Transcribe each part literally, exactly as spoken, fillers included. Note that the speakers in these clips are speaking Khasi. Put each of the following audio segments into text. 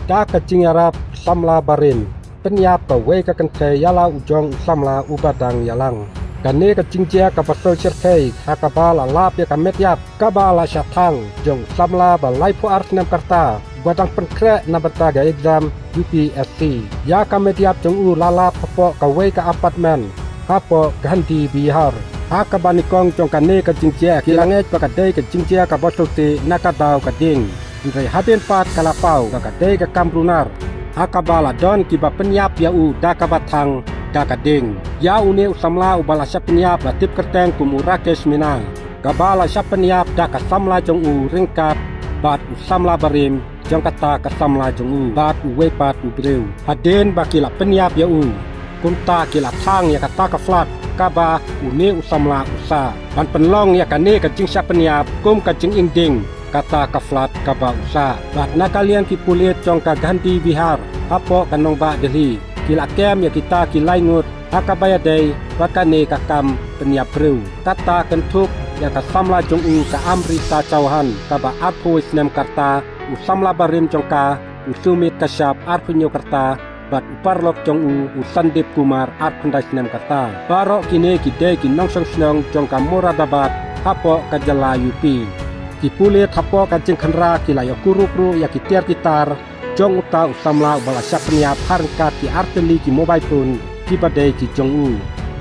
Da ka jingïarap samla barim, pynïap kawei ka kynthei ïa la u jong u samla uba dang ïalang. Kane ka jingjia kaba soi shyrkhei ha kaba la lap ïa ka met ïap kaba la shah thang jong u samla ba laiphew ar snem ka rta, ba dang pynkhreh na bynta ka exam U P S C. Ïa ka met ïap jong u la lap hapoh kawei ka apartment hapoh Gandhi Vihar. Ha kaba nyngkong jong kane ka jingjia ki la ngeit ba ka dei ka jingjia kaba sngewsih na ka daw ka ding. Hynrei hadien pat ka la paw ba ka dei ka kam runar, ha kaba la don kiba pynïap ïa u da kaba thang da ka ding. Ïa une u samla uba la shah pynïap la tip kyrteng kum u Rakesh Meena, kaba la shah pynïap da ka samla jong u ryngkat bad u samla barim jong kata ka samla jong u bad uwei pat u briew. Hadien ba ki la pynïap ïa u, kumta ki la thang ïa kata ka flat kaba une u samla u sah, ban pynlong ïa kane ka jingshah pynïap kum ka jingim ding kata ka flat kaba u sah. Bad na ka liang ki pulit jong ka Gandhi Vihar hapoh ka nongbah Delhi ki la kem ïa kita ki lai ngut ha kaba ïadei bad kane ka kam pynïap briew. Kata kynthup ïa ka samla jong u ka Amrita Chauhan kaba arphew snem ka rta, u samla barim jong ka u Sumit Kashyap arphew hynñiew ka rta, bad u paralok jong u u Sandeep Kumar arphew khyndai snem ka rta. Baroh kine ki dei ki nongshong shnong jong ka Moradabad hapoh ka jylla U P. Ki pulit hapoh ka jingkhynra ki la ïa kurup ruh ïa ki tiar ki tar jong uta u samla uba la shah pynïap ha ryngkat ki artylli ki mobile phone kiba dei ki jong u.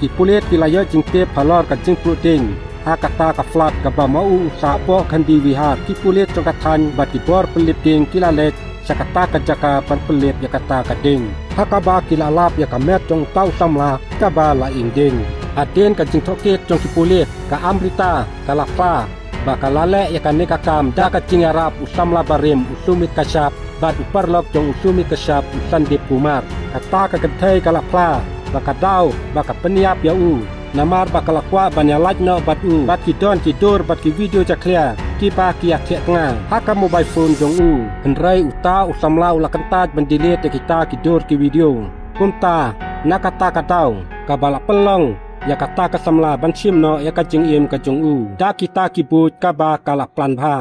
Ki pulit ki la ïoh jingtip halor ka jingpluh ding ha kata ka flat kaba ma u u sah hapoh Gandhi Vihar. Ki pulit jong ka thaiñ bad ki bor pynlip ding ki la leit sha kata ka jaka ban pynlip ïa kata ka ding, ha kaba ki la lap ïa ka met jong uta u samla kaba la ing ding. Hadien ka jingtohkit jong ki pulit, ka Amrita ka la phla ba ka la leh ïa kane ka kam da ka jingïarap u samla barim u Sumit Kashyap bad u paralok jong u Sumit Kashyap u Sandeep Kumar. Kata ka kynthei ka la phla ba ka daw ba ka pynïap ïa u namar ba ka la kwah ban ïalait noh bad u bad ki don ki dur bad ki video jakhlia kiba ki ïa thiah tnga ha ka mobile phone jong u. Hynrei uta u samla u la kyntait ban delete ïa kita ki dur ki video. Kumta na kata ka daw kaba la pynlong ïa kata ka samla ban shim noh ïa ka jingim ka jong u da kita ki buit kaba ka la plan bha.